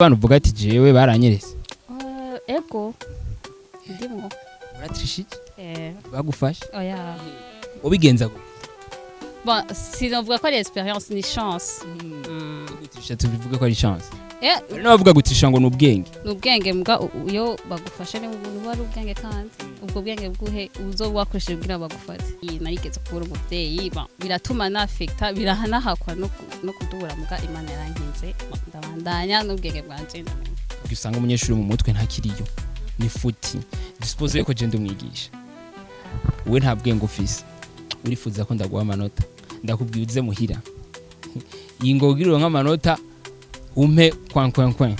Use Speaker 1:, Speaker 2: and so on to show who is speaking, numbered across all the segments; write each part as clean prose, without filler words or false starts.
Speaker 1: Bana uvuga ati jewe baranyeretse.
Speaker 2: Ego, ndimwo.
Speaker 1: Uratrishije?
Speaker 2: Eh.
Speaker 1: Bagufashe?
Speaker 2: Oya.
Speaker 1: Ubigenza gute?
Speaker 2: Bon, sinovuga ko ari expérience, ni chance.
Speaker 1: Gutrisha tubivuge ko ari chance?
Speaker 2: Eh.
Speaker 1: Hari n'abavuga gutrisha ngo ni ubwenge.
Speaker 2: Ni ubwenge, mbwa iyo bagufashe ni buba ari ubwenge, kandi ubwo bwenge bwuhe uzo wakoresheje kugira bagufate? Iyi narigeze kubura umuvyeyi. Bon, biratuma nafekta, birahanahakwa no kudubura, mbwa Imana yarankinze. Bon, ndabandanya n'ubwenge bwanje, ndamenya.
Speaker 1: Usanga umunyeshuri mu mutwe ntakiriyo, ni futi. Dispose yuko je ndumwigisha, we nta bwenge ufise, urifuza ko ndaguha amanota, ndakubwiye uze muhira iyi ngo ugira nk'amanota umpe kwan kwan kwan.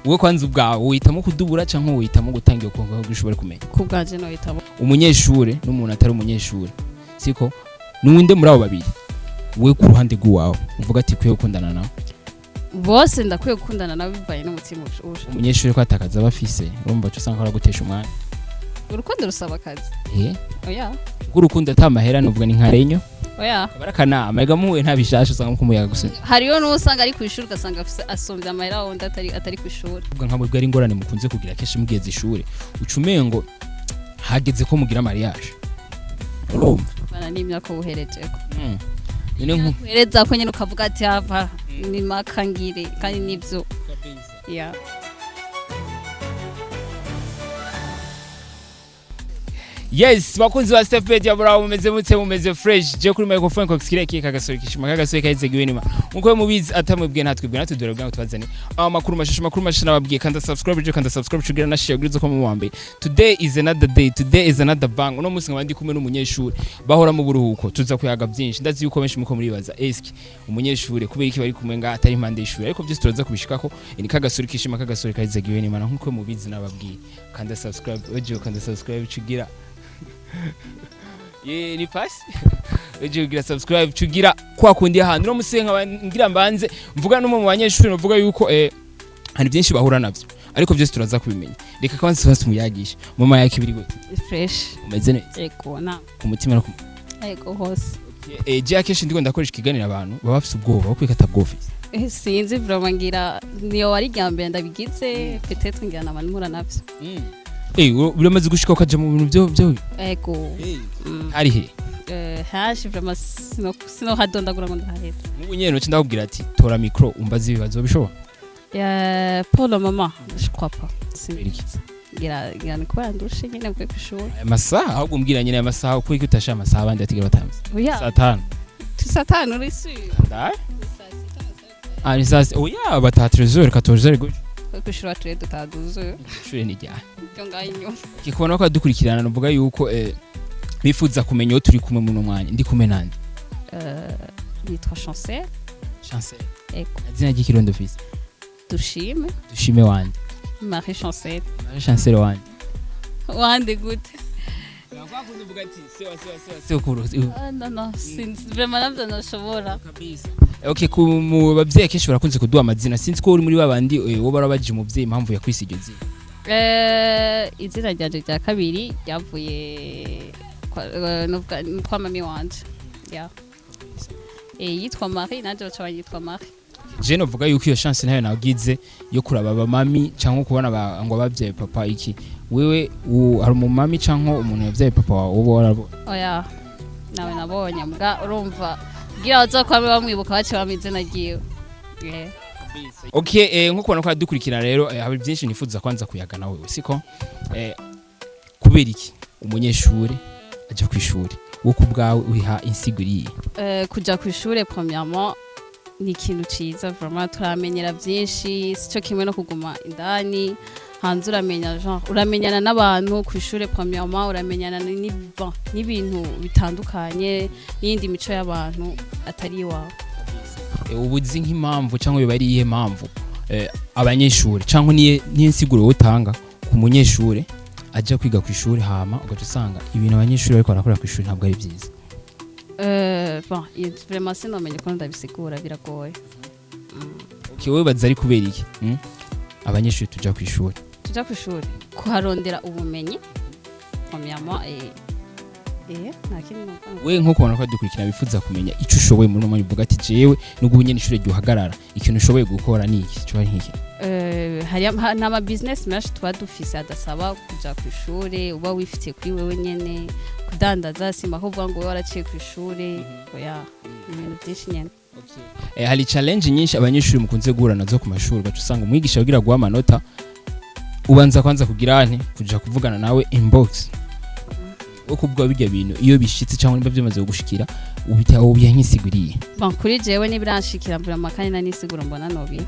Speaker 1: Wowe kwanza ubwawe uhitamo kudubura canke uhitamo gutanga iyo kongo kugira ushobore kumenya?
Speaker 2: Ku bwanje nohitamo.
Speaker 1: Umunyeshure n'umuntu atari umunyeshure, siko? Nuwinde muri abo babiri we ku ruhande rw'iwawe uvuga ati kwiye gukundana nawe?
Speaker 2: Bose ndakwiye gukundana nabo bivanye n'umutima usha.
Speaker 1: Umunyeshuri ko atakaza aba afise, urumva aca usanga aragutesha umwanya.
Speaker 2: Urukundo rusaba akazi.
Speaker 1: Eh.
Speaker 2: Oya.
Speaker 1: Kuko urukundo ata mahera nuvuga ni nka renyo.
Speaker 2: Oya.
Speaker 1: Akaba ari akanama ega muhuye nta bishasha, usanga mukumuyaga gusa.
Speaker 2: Hariyo n'usanga ari kw'ishuri, ugasanga afise asomvye amahera wundi atari kw'ishuri.
Speaker 1: Uvuga nka mwebwe ari ingorane mukunze kugira kenshi mugeze ishure, uca umengo hageze ko mugira mariage, urumva?
Speaker 2: Bana n'imyaka ubuherejeko.
Speaker 1: None nko
Speaker 2: Uhereza ko nyene ukavuga ati ava ni maka ngire, kandi nivyo ya.
Speaker 1: Yes, bakunzi ba Step Media, muraho, mumeze mute? Mumeze fresh? Je kuri microphone ko kisikira kika kagasore kishima kagasore kaheze giwe nima. Nkuko mubizi, atamwebwe ntatwebwe natwe dore bwa tubazane amakuru mashasha, makuru mashasha. Nababwiye kanda subscribe, je kanda subscribe cugira na share gurizo ko mu wambe. Today is another day, today is another bang. Uno munsi nkaba ndi kumwe n'umunyeshuri bahora mu buruhuko, tuza kuyaga byinshi. Ndazi yuko benshi muko muribaza eski umunyeshuri kubera iki bari kumwe nga atari impande y'ishuri, ariko byose turaza kubishikako. Ni kagasore kishima kagasore kaheze giwe nima. Nkuko mubizi, nababwiye kanda subscribe, oje kanda subscribe cugira ye ni pasi uje kugira subscribe cugira kwa kundi ahantu. No musi nkaba ngira mbanze mvuga n'umwe mu banyeshuri, mvuga yuko hari byinshi bahura navyo, ariko byose turaza kubimenya. Reka kwanza basi muyagisha mama yake biri gute?
Speaker 2: Fresh.
Speaker 1: Umeze neza?
Speaker 2: Ego na.
Speaker 1: Ku mutima no ku
Speaker 2: Ego hose.
Speaker 1: Je akenshi ndiko ndakoresha ikiganiro, abantu baba bafise ubwoba bwo kwikata bwofisi.
Speaker 2: Sinzi vraiment, ngira niyo wari rya mbere ndabigize, peut-être ngira naba mpura navyo.
Speaker 1: Biramaze gushika ukaja mu bintu byo
Speaker 2: Ego.
Speaker 1: Hari he?
Speaker 2: Hashi vraiment sino hadondagura ngo ndahaheza.
Speaker 1: Nk'ubu nyene noce ndakubwira ati tora micro umbaze ibibazo, bishobora?
Speaker 2: Pour le moment je crois pas.
Speaker 1: Kubera iki?
Speaker 2: Ngira ni kubera ndushe nyene mvuye kw'ishuri.
Speaker 1: Aya masaha ahubwo umbwira nyene aya masaha ukuri ko utashe amasaha abandi batigera batamze.
Speaker 2: Oya.
Speaker 1: Saa 5.
Speaker 2: Saa 5 uri sûr?
Speaker 1: Ndaye. Ah, ni saa oya, bataha 13h, 14h gutyo.
Speaker 2: Kw'ishuri turere dutaduze.
Speaker 1: Ishure ni ryari?
Speaker 2: Cyo ngaho inyuma.
Speaker 1: Kikubona ko dukurikirana, nuvuga yuko bifuza kumenya uwo turi kumwe muno mwanya. Ndi kumwe nande?
Speaker 2: Nitwa Chancel.
Speaker 1: Chancel?
Speaker 2: Ego.
Speaker 1: Izina ry'ikirundi ufise?
Speaker 2: Dushime.
Speaker 1: Dushime wande?
Speaker 2: Marie Chancel.
Speaker 1: Marie Chancel wande?
Speaker 2: Wande gute? Ah, non non, sinzi vraiment, navyo nashobora.
Speaker 1: Okay, ku mu bavyeyi kenshi barakunze kuduha amazina. Sinzi ko uri muri babandi wo barabajije umuvyeyi impamvu yakwise iryo zina.
Speaker 2: Izina ryanje rya kabiri ryavuye novuga ni kwa mami wanje ya yitwa Marie, nanje baca banyitwa Marie.
Speaker 1: Je novuga yuko iyo chance nayo nagize yo kuraba abamami cyangwa kubona ngo abavyeyi papa iki. Wewe hari umumami cyangwa umuntu yavyaye papa wawe uba warabonye?
Speaker 2: Oya, nawe nabonye, mbwa urumva kugira bazokwame bamwibuka bace bampa izina ryiwe.
Speaker 1: Okay, nko kubona ko dukurikira rero, hari byinshi nifuza kwanza kuyaga nawe, siko? Kubera iki umunyeshuri aja ku ishuri? Wo ku bwawe uhiha insiguriye?
Speaker 2: Kuja kw'ishure premièrement ni ikintu ciza vraiment, turamenyera byinshi, sico kimwe no kuguma indani. Hanze uramenya, genre uramenyana n'abantu kw'ishure premièrement, uramenyana bon, n'ibintu bitandukanye n'iyindi mico y'abantu atari iwawe.
Speaker 1: Ubu uzi nk'impamvu cyangwa biba ari iyihe mpamvu abanyeshuri cyangwa niye nsiguro utanga ku munyeshuri aja kwiga ku ishuri, hama ugaca usanga ibintu abanyeshuri bariko barakora ku ishuri ntabwo ari byiza?
Speaker 2: Bon, vraiment sinomenya ukuntu ndabisigura, biragoye.
Speaker 1: Okay, wowe baza ari kubera iki? Abanyeshuri tuja ku ishuri.
Speaker 2: Tuja kw'ishure kuharondera ubumenyi premièrement. Nta kindi novuga.
Speaker 1: We nko kubona ko dukurikirana bifuza kumenya ico ushoboye muri uno mwanya, uvuga ati jewe nubwo ubu nyene ishure ryuhagarara, ikintu ushoboye gukora ni iki, cyo ari nk'iki?
Speaker 2: Hari n'ama business menshi tuba dufise adasaba kuja ku ishure, uba wifitiye kuri wewe nyene, kudandaza, simba kuvuga ngo wowe waraciye ku ishure, oya, ibintu byinshi nyene.
Speaker 1: Hari challenge nyinshi abanyeshuri mukunze guhura nazo ku mashuri, ugaca usanga umwigisha kugira guha amanota ubanza kwanza kugira nte kuja kuvugana nawe inbox wo kubwa bijya bintu. Iyo bishitse cyangwa niba byamaze kugushikira, ubita ubiha nk'isiguriye?
Speaker 2: Bon, kuri jewe nibiranshikira mvura makanya nanisigura mbona nobi.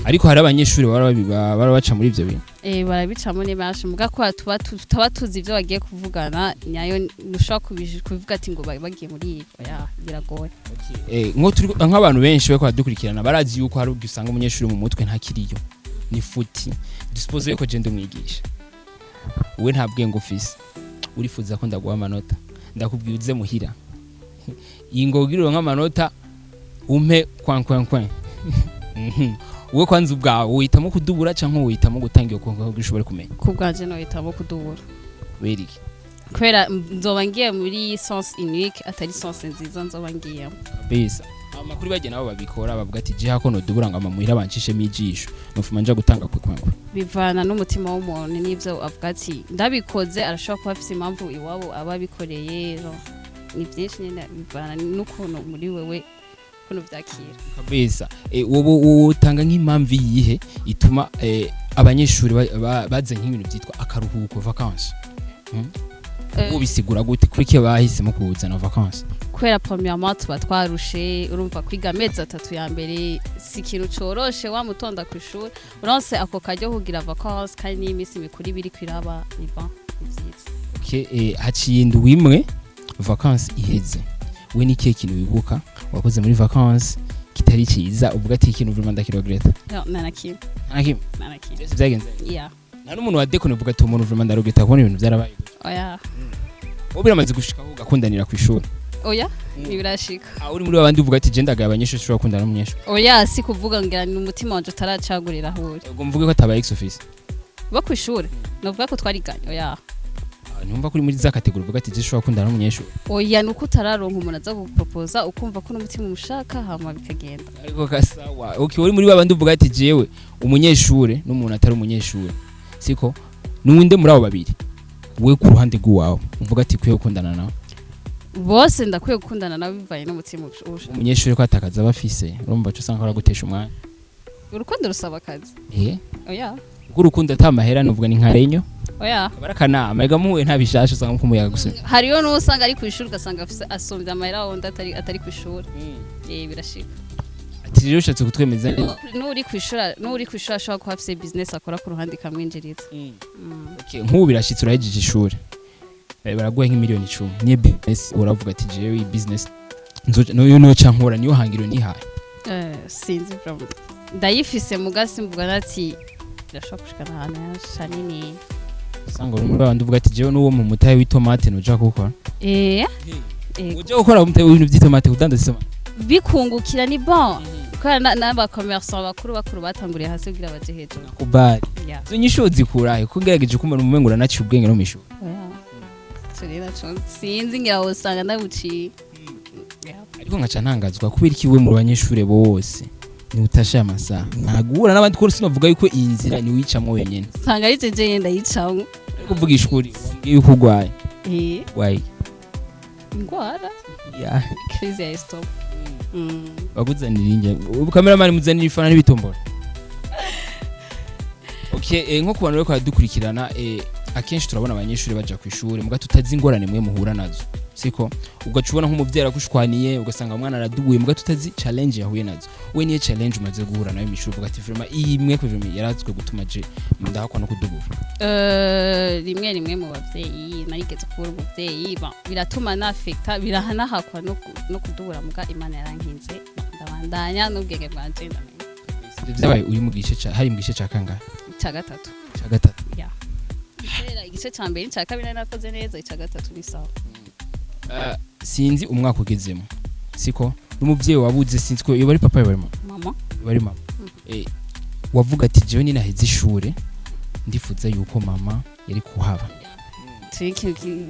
Speaker 1: Ariko hari abanyeshuri bara baca muri ivyo bintu.
Speaker 2: Barabicamo, ni benshi, muga ko tuba tuzi ivyo bagiye kuvugana nyayo, ntushobora kubivuga ati ngo bagiye muri ibi, oya, biragoye.
Speaker 1: Nko turi nk'abantu benshi bariko baradukurikirana, barazi yuko hari ubwo usanga umunyeshuri mu mutwe ntakiriyo, ni futi. Dusuppose yuko je ndumwigisha, we nta bwenge ufise, urifuza ko ndaguha amanota, ndakubwiye uze muhira iyi ngo ugirire nk'amanota umpe kwankwankwen. Wowe kwanza ubwawe uhitamo kudubura canke uhitamo gutanga iyo kwankwan kugira ushobore kumenya?
Speaker 2: Ku bwanje nohitamo kudubura.
Speaker 1: Kubera iki?
Speaker 2: Kubera nzoba ngiye muri sens unique, atari sens nziza nzoba ngiyemo.
Speaker 1: Kabisa. Amakuru bajya nabo babikora bavuga ati je hako nodubura ngo amamuhira banshishemo ijisho, nofuma nja gutanga kwankwankwen.
Speaker 2: Bivana n'umutima w'umuntu n'ivyo avuga ati ndabikoze, arashobora kuba afise impamvu iwabo aba abikoreye. Ni byinshi nyine, bivana n'ukuntu muri wewe ukuntu vyakira.
Speaker 1: Kabisa. Wowe utanga nk'impamvu iyihe ituma abanyeshuri bazanye nk'ibintu byitwa akaruhuko, vacances? Ubisigura gute kuri kiyo bahisemo kuzana vacances?
Speaker 2: Kubera premièrement tuba twarushe, urumva kwiga amezi 3 ya mbere si ikintu coroshe, wamutonda ku ishuri, uronse ako karyo kugira vacances kandi n'iminsi mikuru ibiri kwiraba, ni bon, ni vyiza.
Speaker 1: Okay, haciye indwi imwe vacances iheze, we ni ikihe kintu wibuka wakoze muri vacances kitari cyiza, uvuga ati ikintu vraiment ndakiregretta?
Speaker 2: No, nta na kimwe.
Speaker 1: Nta kimwe?
Speaker 2: Nta na kimwe.
Speaker 1: Byose byagenze neza?
Speaker 2: Yeah.
Speaker 1: Nta n'umuntu wa déconné uvuga ati umuntu vraiment ndaregretta kubona ibintu byarabaye gutya?
Speaker 2: Oya.
Speaker 1: Wowe biramaze gushikaho ugakundanira ku ishuri?
Speaker 2: Oya, ntibirashika.
Speaker 1: Ah, uri muri babandi uvuga ati je ndagaye abanyeshuri, ushobora gukundana n'umunyeshuri?
Speaker 2: Oya, si kuvuga ngira ni umutima wanje utaracagurira aho uri.
Speaker 1: Ubwo mvuge ko atabaye ex office?
Speaker 2: Bo ku ishuri novuga ko twariganye, oya.
Speaker 1: Ntumva ko uri muri za catégorie uvuga ati je ushobora gukundana n'umunyeshuri?
Speaker 2: Oya, nuko utararonka umuntu aza kugupropoza, ukumva ko n'umutima umushaka, hama bikagenda.
Speaker 1: Ariko kasawa, okay, uri muri babandi uvuga ati jewe umunyeshure n'umuntu atari umunyeshure, siko nuwinde muri abo babiri we ku ruhande rw'uwawe uvuga ati kwiye gukundana nawe?
Speaker 2: Bose ndakwiye gukundana nabo bivanye n'umutima ushaka.
Speaker 1: Umunyeshuri ko atakaza aba afise, urumva cyo usanga aragutesha umwanya.
Speaker 2: Urukundo rusaba akazi. Oya.
Speaker 1: Kuko urukundo ata mahera nuvuga ni nka renyo.
Speaker 2: Oya.
Speaker 1: Akaba ari akanama ega muhuye nta bishasha, usanga nk'umuyaga gusa.
Speaker 2: Hariyo n'usanga ari ku ishuri, ugasanga afise asumbye amahera wundi atari ku ishuri. Birashika.
Speaker 1: Ati rero ushatse kutwemeza
Speaker 2: N'uri ku ishuri ashobora kuba afise business akora ku ruhande ikamwinjiriza.
Speaker 1: Okay, nk'ubu birashitse urahejeje ishuri, baraguha nk'imiliyoni 10, niyo business uravuga ati jewe iyi business nzoca niyo noca nkora, niyo hangiro nihaye?
Speaker 2: Sinzi vraiment. Ndayifise muga simvuga ati irashobora gushikana ahantu henshi hanini.
Speaker 1: Usanga uri muri babandi uvuga ati jewe n'uwo mu mutahe w'itomate nuja gukora?
Speaker 2: Eh.
Speaker 1: Uja gukora umutahe w'ibintu by'itomate, kudandaza itomate?
Speaker 2: Bikungukira ni bon, kubera n'aba commerçant bakuru bakuru batanguriye hasi kugira baje hejuru.
Speaker 1: Kubari.
Speaker 2: Yeah.
Speaker 1: Izo nyishu zikurahe ko ngerageje kumara umumengo uranaciye ubwenge no mw'ishuri?
Speaker 2: Oya. Turi naco sinzi, ngira usanga ndabuciye. Yeah.
Speaker 1: Ariko nkaca ntangazwa kubera iki we mu banyeshure bose ni utashe amasaha, ntaguhura n'abandi, kuko sinavuga yuko iyi nzira ni wicamwo wenyene.
Speaker 2: Usanga ari jeje nyene ndayicamwo.
Speaker 1: Ariko uvugisha ukuri, wambwiye yuko urwaye?
Speaker 2: Eh.
Speaker 1: Urwaye?
Speaker 2: Ingwara.
Speaker 1: Ya.
Speaker 2: Crise ya estomac.
Speaker 1: Bakuzanira injya, ubu cameraman muzanira ifana n'ibitombora. Okay, nko ku bantu bariko baradukurikirana, akenshi turabona abanyeshuri baja ku ishuri muga tutazi ingorane mwe muhura nazo, siko? Ugaca ubona nk'umuvyeyi aragushwaniye, ugasanga umwana araduguye, muga tutazi challenge yahuye nazo. We niye challenge umaze guhura nayo mw'ishuri uvuga ati vraiment iyi imwe ko vraiment yarazwe gutuma je ndahakwa no kudubura?
Speaker 2: Rimwe rimwe mu bavyeyi, narigeze kubura umuvyeyi, bon, biratuma nafekta, birahanahakwa no kudubura, muga Imana yarankinze ndabandanya n'ubwenge bwanje ndamenya.
Speaker 1: Ivyo vyabaye uri mu gice ca hari mu gice ca kangahe?
Speaker 2: Ica gatatu.
Speaker 1: Ca gatatu.
Speaker 2: Ya, kubera igice ca mbere n'ica kabiri nari nakoze neza, ica gatatu ni sawa.
Speaker 1: Sinzi umwaka ugezemo, siko n'umuvyeyi wabuze, sinzi ko yoba ari papa, yoba ari mama?
Speaker 2: Mama.
Speaker 1: Yoba ari mama. Wavuga ati jewe ninaheze ishure ndifuza yuko mama yari kuhaba.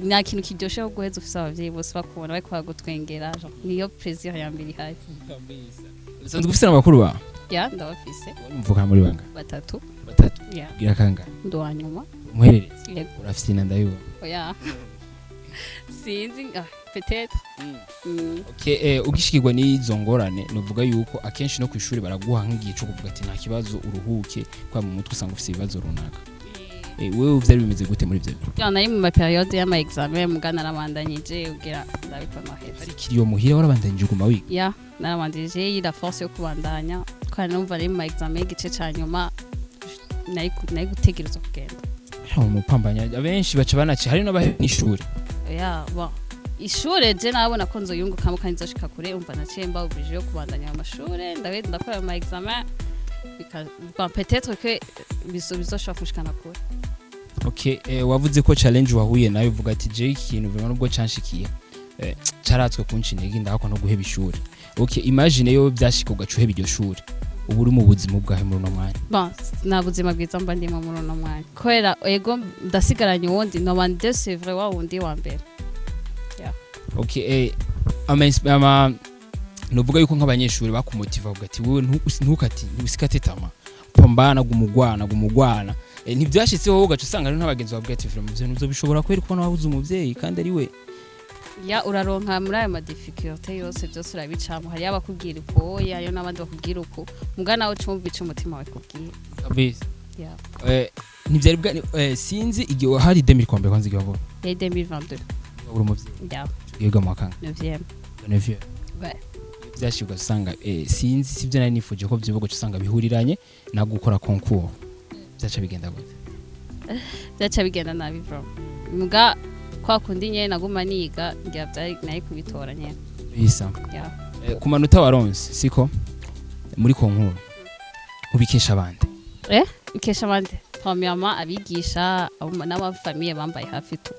Speaker 2: Nta kintu kiryoshe ko guheza ufise abavyeyi bose bakubona bariko baragutwengera, genre, niyo plaisir ya mbere ihari.
Speaker 1: Usanzwe ufise n'abakuru bawe?
Speaker 2: Ya, ndabafise.
Speaker 1: Mvuka muri banga?
Speaker 2: Batatu.
Speaker 1: Batatu?
Speaker 2: Ya.
Speaker 1: Bwira kangahe?
Speaker 2: Ndi uwa nyuma.
Speaker 1: Umuhererezi?
Speaker 2: Yego.
Speaker 1: Urafise inda, ndabibona.
Speaker 2: Oya, sinzi, ah, peut-être.
Speaker 1: Okay, ugishikirwa n'izo ngorane, nuvuga yuko akenshi no kwishuri baraguha nk'igihe cyo kuvuga ati nta kibazo, uruhuke, kwa mu mutwe usanga ufise ibibazo runaka. Wewe vyari bimeze gute muri ivyo bintu?
Speaker 2: Ya, nari mu ma période y'ama examen, muga narabandanyije kugira ndabikora naheze.
Speaker 1: Hari kiriyo muhira, warabandanyije uguma wiga?
Speaker 2: Ya, narabandanyije, la force yo kubandanya kandi numva ari mu ma examen y'igice ca nyuma, nari gutegerezwa kugenda.
Speaker 1: Hari umupambanya, abenshi baca banaci, hari n'abahe n'ishuri.
Speaker 2: Ya, bon, ishure je nabona ko nzoyungukamo kandi nzoshika kure, umva naciye mba obligé yo kubandanya mu mashure, ndabe ndakora ama examen bon, peut-être que bizoshobora kunshikana kure.
Speaker 1: Okay, wavuze ko challenge wahuye nayo uvuga ati je ikintu vraiment nubwo canshikiye, caratswe kunca intege, ndahakwa no guheba ishuri. Okay, imagine yo vyashika ugaca uheba iryo shuri, ubu uri mu buzima bwawe muri uno mwanya?
Speaker 2: Bon, nta buzima bwiza mba ndimo muri uno mwanya, kubera ego ndasigaranye uwundi noba ndécevoir wa wundi wa mbere.
Speaker 1: Okay, ama nuvuga yuko nk'abanyeshuri bakumotiva uvuga ati wewe ntukati ntusikate tama, pambana, gumugwana gumugwana, ntibyashitse wowe ugaca usanga ari n'abagenzi bavuga ati vraiment ivyo nivyo bishobora kweri kubona wabuze umuvyeyi kandi ari we.
Speaker 2: Ya, uraronka muri ayo ma difficultés yose, byose urabicamo. Hariyo abakubwira uko oya, hariyo n'abandi bakubwira uko, muga nawe ucumva ico umutima wawe kubwira.
Speaker 1: Kabisa.
Speaker 2: Ya.
Speaker 1: Ntivyari bwa sinzi igihe hari 2000 kwanza igihe wavuga.
Speaker 2: Yari 2022.
Speaker 1: Uri umuvyeyi?
Speaker 2: Ya.
Speaker 1: Wiga mu wa kangahe?
Speaker 2: Neuvième.
Speaker 1: Neuvième?
Speaker 2: Ouais.
Speaker 1: Byashirwa usanga sinzi sivyo nari nifuje ko vyoba, ugaca usanga bihuriranye na gukora concours, byaca bigenda gute?
Speaker 2: Byaca bigenda nabi bro, muga kwa kundi nyene naguma niga, ngira vyari nari kubitora nyene.
Speaker 1: Bisa.
Speaker 2: Ya.
Speaker 1: Ku manota waronse siko muri concours, ubikesha abandi?
Speaker 2: Ikesha abandi, premièrement abigisha n'aba famille bambaye hafi tu.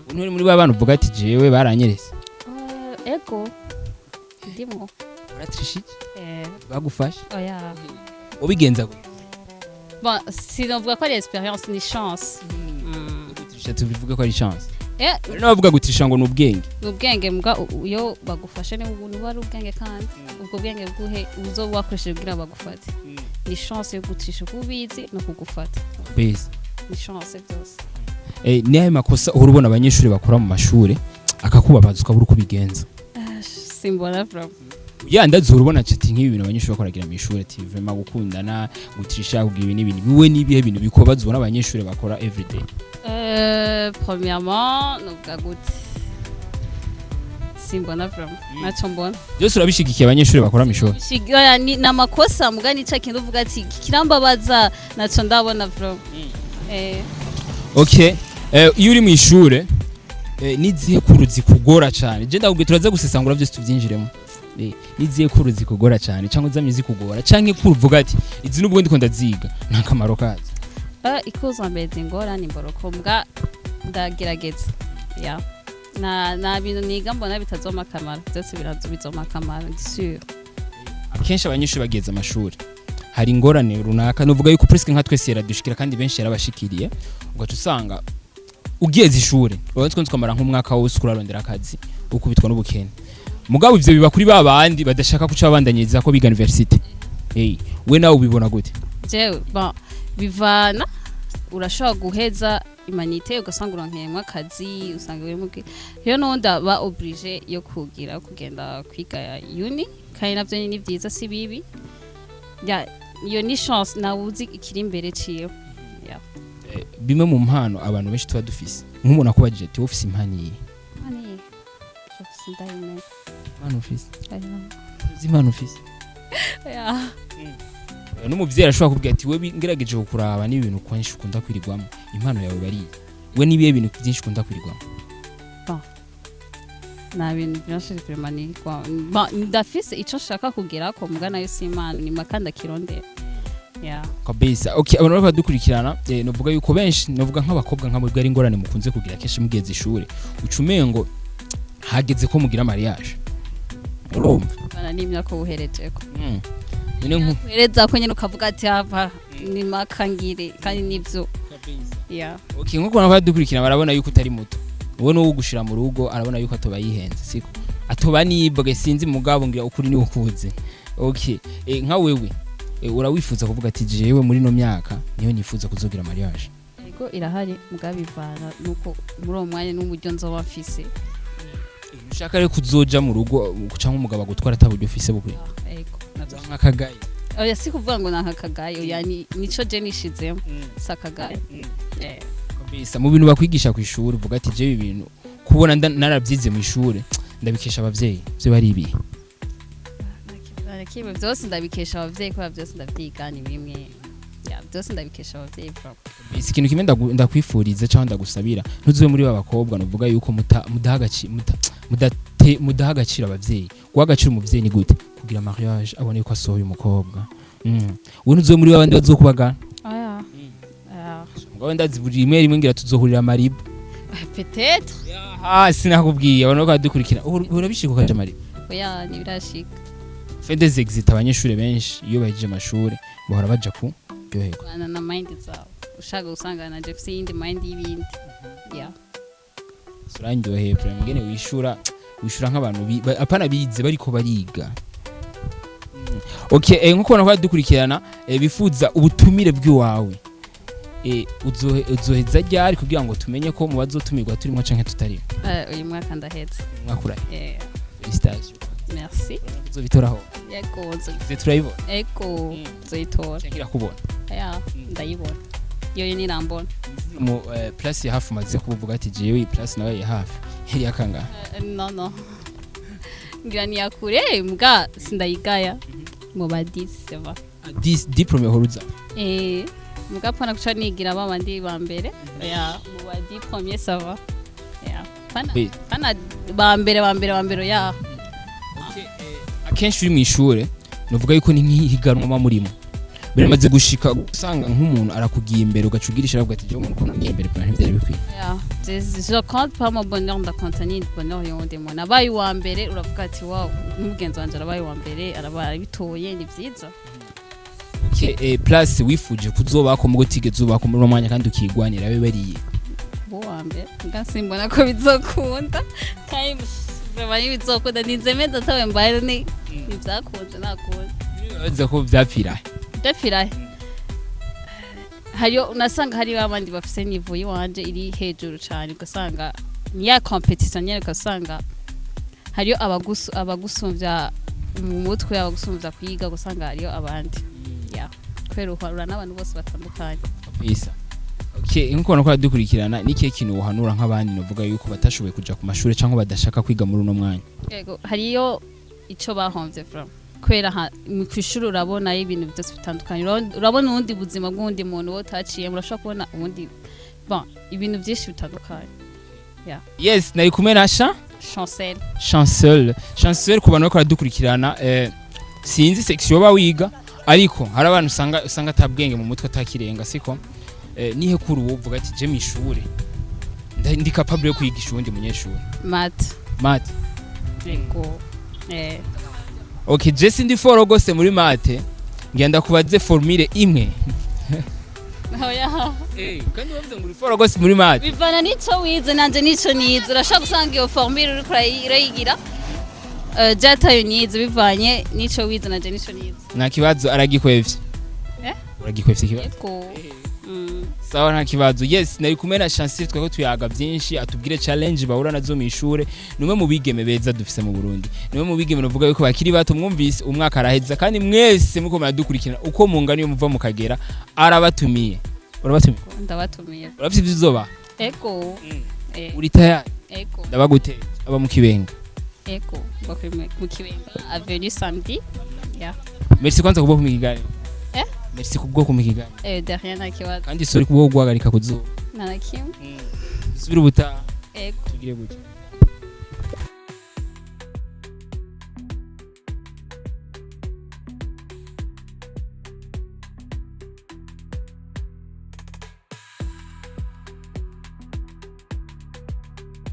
Speaker 1: Nturi muri ba bana uvuga ati jewe baranyerese?
Speaker 2: Ego, ndimo.
Speaker 1: Waratrishije?
Speaker 2: Eh.
Speaker 1: Bagufashe?
Speaker 2: Oya.
Speaker 1: Ubigenza gute?
Speaker 2: Bon, sinovuga ko ari expérience, ni chance.
Speaker 1: Gutrisha tubivuge ko ari chance?
Speaker 2: Eh.
Speaker 1: Hari n'abavuga gutrisha ngo ni ubwenge.
Speaker 2: Ni ubwenge, mbwa iyo bagufashe ni uba ari ubwenge, kandi ubwo bwenge bwuhe uzoba wakoresheje kugira bagufate? Ni chance yo gutrisha uko ubizi no kugufata.
Speaker 1: Beza.
Speaker 2: Ni chance byose.
Speaker 1: Ni ayo makosa uhora ubona abanyeshuri bakora mu mashuri akakubabaza ukabura uko ubigenza?
Speaker 2: Ah, simbona vraiment.
Speaker 1: Ya, ndazura ubona ati nk'ibi bintu abanyeshuri bakoragira mu ishuri, ati vraiment gukundana, gutrisha, kugira ibi n'ibindi, biwe n'ibihe bintu bikubabaza ubona abanyeshuri bakora everyday?
Speaker 2: Premièrement novuga gute, simbona vraiment, naco mbona.
Speaker 1: Byose urabishigikiye abanyeshuri bakora mu ishuri?
Speaker 2: Oya, ni amakosa, muga nica kintu uvuga ati kirambabaza, naco ndabona vraiment.
Speaker 1: Okay, iyo uri mu ishure, nizihe cours zikugora cyane? Je ndakubwiye turaza gusesangura byose tubyinjiremo. Nizihe cours zikugora cyane cyangwa zamye zikugora, canke cours uvuga ati izi nubwo ndiko ndaziga nta kamaro kazo?
Speaker 2: I cours za mbere zingora ni mboroko, mbwa ndagerageza. Ya, na bintu niga mbona bitazoma akamaro, byose bizoma akamaro, ndi sûr.
Speaker 1: Akenshi abanyeshuri bageze amashuri hari ingorane runaka, nuvuga yuko presque nka twese yaradushikira kandi benshi yarabashikiriye, ugaca usanga ugeze ishure urabona twe twamara nk'umwaka wose urarondera akazi, ukubitwa n'ubukene. Mugabo ivyo biba kuri ba bandi badashaka kuca babandanyiriza ko biga université. Hey, we nawe ubibona gute?
Speaker 2: Jewe, bon, bivana, urashobora guheza humanités ugasanga uronkeyemwo akazi, usanga uri mu rero n'ubundi aba obligé yo kugira kugenda kwiga uni, kandi navyo ni vyiza, si bibi. Ya, iyo ni chance, nawe uzi ikiri imbere ciwe. Ya.
Speaker 1: Bimwe mu mpano abantu benshi tuba dufise, nk'umuntu akubajije ati wowe ufise impano iyihe?
Speaker 2: Ani sindayimenya.
Speaker 1: Impano ufise? Uzi impano ufise?
Speaker 2: Ya.
Speaker 1: N'umuvyeyi arashobora kubwira ati wewe ngerageje kukuraba n'ibintu kenshi ukunda kwirigwamo, impano yawe bariye we n'ibihe bintu byinshi ukunda kwirigwamo?
Speaker 2: Nta bintu byinshi vraiment nirwa. Bon, ndafise ico nshaka kugerako, muga nayo si impano, ni makanda kirondera. Ya.
Speaker 1: Kabisa. Okay, abantu bariko badukurikirana, novuga yuko benshi, novuga nk'abakobwa nka mwebwe, ari ingorane mukunze kugira kenshi mugeze ishure uca umengo hageze ko mugira mariage, urumva?
Speaker 2: Bana n'imyaka ubuherejeko.
Speaker 1: None nko
Speaker 2: Uhereza ko nyene ukavuga ati ava ni maka ngire, kandi nivyo. Yeah.
Speaker 1: Okay, nkuko nako dukurikira, barabona yuko utari muto. Wowe nuwo gushira mu rugo arabona yuko atoba yihenze, siko atoba nibwe, sinzi, mugabo ngira ukuri ni ukuze. Okay, nka wewe urawifuza kuvuga ati jewe muri no myaka niyo nifuza kuzogira mariage?
Speaker 2: Ego, irahari, mugabo bivana nuko muri uwo mwanya n'uburyo nzoba mfise.
Speaker 1: Ushaka rero kuzoja mu rugo canke umugabo agutwara ataburyo ufise bukwiye?
Speaker 2: Ego, navyo.
Speaker 1: Nk'akagayi?
Speaker 2: Oya, si kuvuga ngo nakakagayo, yani nico je nishizemo, si akagayo.
Speaker 1: Kabisa, mu bintu bakwigisha ku ishuri uvuga ati jewe ibintu kubona narabyize mu ishuri ndabikesha abavyeyi, byo bari ibihe?
Speaker 2: Kimwe byose ndabikesha abavyeyi, kubera byose ndavyiga ni bimwe. Ya, byose ndabikesha abavyeyi bro.
Speaker 1: Isi ikintu kimwe ndakwifuriza cyangwa ndagusabira, ntuzube muri ba bakobwa nuvuga yuko mudaha agaciro abavyeyi. Guha agaciro umuvyeyi ni gute? Kugira mariage abone yuko asohoye umukobwa. We ntuzube muri ba bandi bazokubagana.
Speaker 2: Oya. Oya.
Speaker 1: Mugabo ndazi buri rimwe rimwe ngira tuzohurira Maribu.
Speaker 2: Peut-être.
Speaker 1: Ah, sinakubwiye, abantu bariko baradukurikira, urabishika ukaja Maribu?
Speaker 2: Oya, ntibirashika.
Speaker 1: Fin des exit, abanyeshuri benshi iyo bahejeje amashuri bahora baja ku ryoherwa.
Speaker 2: Bana na mind zawe, ushaka gusanga na Jeff iyindi mind y'ibindi. Yeah.
Speaker 1: Urandyoheye vraiment ngene wishura nk'abantu apana bize, bariko bariga. Okay, nkuko ubona ko dukurikirana, bifuza ubutumire bw'iwawe, uzoheza ryari kugira ngo tumenye ko mu bazotumirwa turimo canke tutarimo?
Speaker 2: Uyu mwaka ndahetse.
Speaker 1: Umwaka uraye?
Speaker 2: Eh.
Speaker 1: Félicitations.
Speaker 2: Merci.
Speaker 1: Uzobitoraho?
Speaker 2: Yego.
Speaker 1: Ize turayibona?
Speaker 2: Ego, nzoyitora.
Speaker 1: Canke irakubona?
Speaker 2: Ya, ndayibona, yoyo nirambona.
Speaker 1: Mu place ya hafi umaze kuvuga ati jewe iyi place nawe ya hafi yari yakangahe?
Speaker 2: No, ngira niyakure, mbwa sindayigaya, mu ba 10 ça va.
Speaker 1: 10 diplôme horuza?
Speaker 2: Eh, mbwa pana kuca nigira ba bandi ba mbere. Ya, mu ba 10 premier ça va. Ya, pana pana ba mbere, ba mbere, ba mbere, ya.
Speaker 1: Akenshi uri mu ishure nuvuga yuko ni nk'ihiganwa muba murimo, biramaze gushika usanga nk'umuntu arakugiye imbere ugaca ugirisha aravuga ati jewe umuntu ukuntu imbere pana ntivyari bikwiye?
Speaker 2: Ya, je compte pas mon bonheur, ndakonta ni bonheur y'uwundi muntu. Abaye uwa mbere uravuga ati wow, n'umugenzi wanje arabaye uwa mbere, arabaye abitoye, ni vyiza.
Speaker 1: Okay, place wifuje kuzobako mugo utigeze ubako muri uwo mwanya kandi ukigwanira be bariye?
Speaker 2: Bo wa mbere, nga simbona ko bizokunda, kandi vraiment ntibizokunda, ninzemeza atawe mbaye ni ntibyakunze, nakunda.
Speaker 1: Baza ko vyapfira?
Speaker 2: Ndapfira hariyo, unasanga hariyo abandi bafise niveau yiwanje iri hejuru cane, ugasanga ni ya competition nyene, ugasanga hariyo abagusumvya mu mutwe, abagusumvya kwiga, ugasanga hariyo abandi, ya, kubera uhura n'abantu bose batandukanye.
Speaker 1: Kabisa. Okay, nkuko ubona ko dukurikirana, ni ikihe kintu wohanura nk'abandi novuga yuko batashoboye kuja ku mashuri cyangwa badashaka kwiga muri uno mwanya?
Speaker 2: Yego, hariyo ico bahomvye from kubera kw'ishuri urabona ibintu byose bitandukanye. Urabona ubundi buzima bw'uwundi muntu wowe utaciyemo, urashobora kubona ubundi, bon, ibintu byinshi bitandukanye.
Speaker 1: Yes, nari kumwe na Sha
Speaker 2: Chancel.
Speaker 1: Chancel. Chancel, ku bantu bariko baradukurikirana, sinzi section yoba wiga, ariko hari abantu usanga atabwenge mu mutwe, atakirenga, siko? Nihe kuri uwo uvuga ati je mw'ishure ndi capable yo kwigisha uwundi munyeshuri?
Speaker 2: Math.
Speaker 1: Math?
Speaker 2: Yego.
Speaker 1: Okay, je sindi fort gose muri math, ngenda kubaze formule imwe.
Speaker 2: Oya.
Speaker 1: Kandi wavuze ngo uri fort gose muri math.
Speaker 2: Bivana n'ico wize, nanje n'ico nize. Urashobora gusanga iyo formule uriko urayigira, je atayo nize, bivanye n'ico wize, nanje n'ico nize.
Speaker 1: Nta kibazo, aragikwevye.
Speaker 2: Eh?
Speaker 1: Uragikwevye ikibazo.
Speaker 2: Yego.
Speaker 1: Sawa, nta kibazo. Yes, nari kumwe na Chancel, twako tuyaga byinshi, atubwire challenge bahura nazo mu ishure. Numwe mu bigeme beza dufise mu Burundi, numwe mu bigeme nuvuga yuko bakiri bato. Mwumvise, umwaka araheza, kandi mwese muko muradukurikirana uko mungana, iyo muva mukagera, arabatumiye. Urabatumiye?
Speaker 2: Ndabatumiye.
Speaker 1: Urafite ivyo uzoba?
Speaker 2: Ego.
Speaker 1: Uri tayari?
Speaker 2: Ego.
Speaker 1: Ndabaguteye aba mu Kibenga.
Speaker 2: Ego, bakuri mu Kibenga avenue samedi, ya.
Speaker 1: Merci kwanza kubwo kumpa ikiganiro.
Speaker 2: Eh?
Speaker 1: Merci kubwo kumpa ikiganiro.
Speaker 2: De rien, nta kibazo.
Speaker 1: Kandi sorry kubwo guhagarika kuzuba.
Speaker 2: Nta na kimwe.
Speaker 1: Dusubire ubutaha.
Speaker 2: Ego.
Speaker 1: Tugire gutya.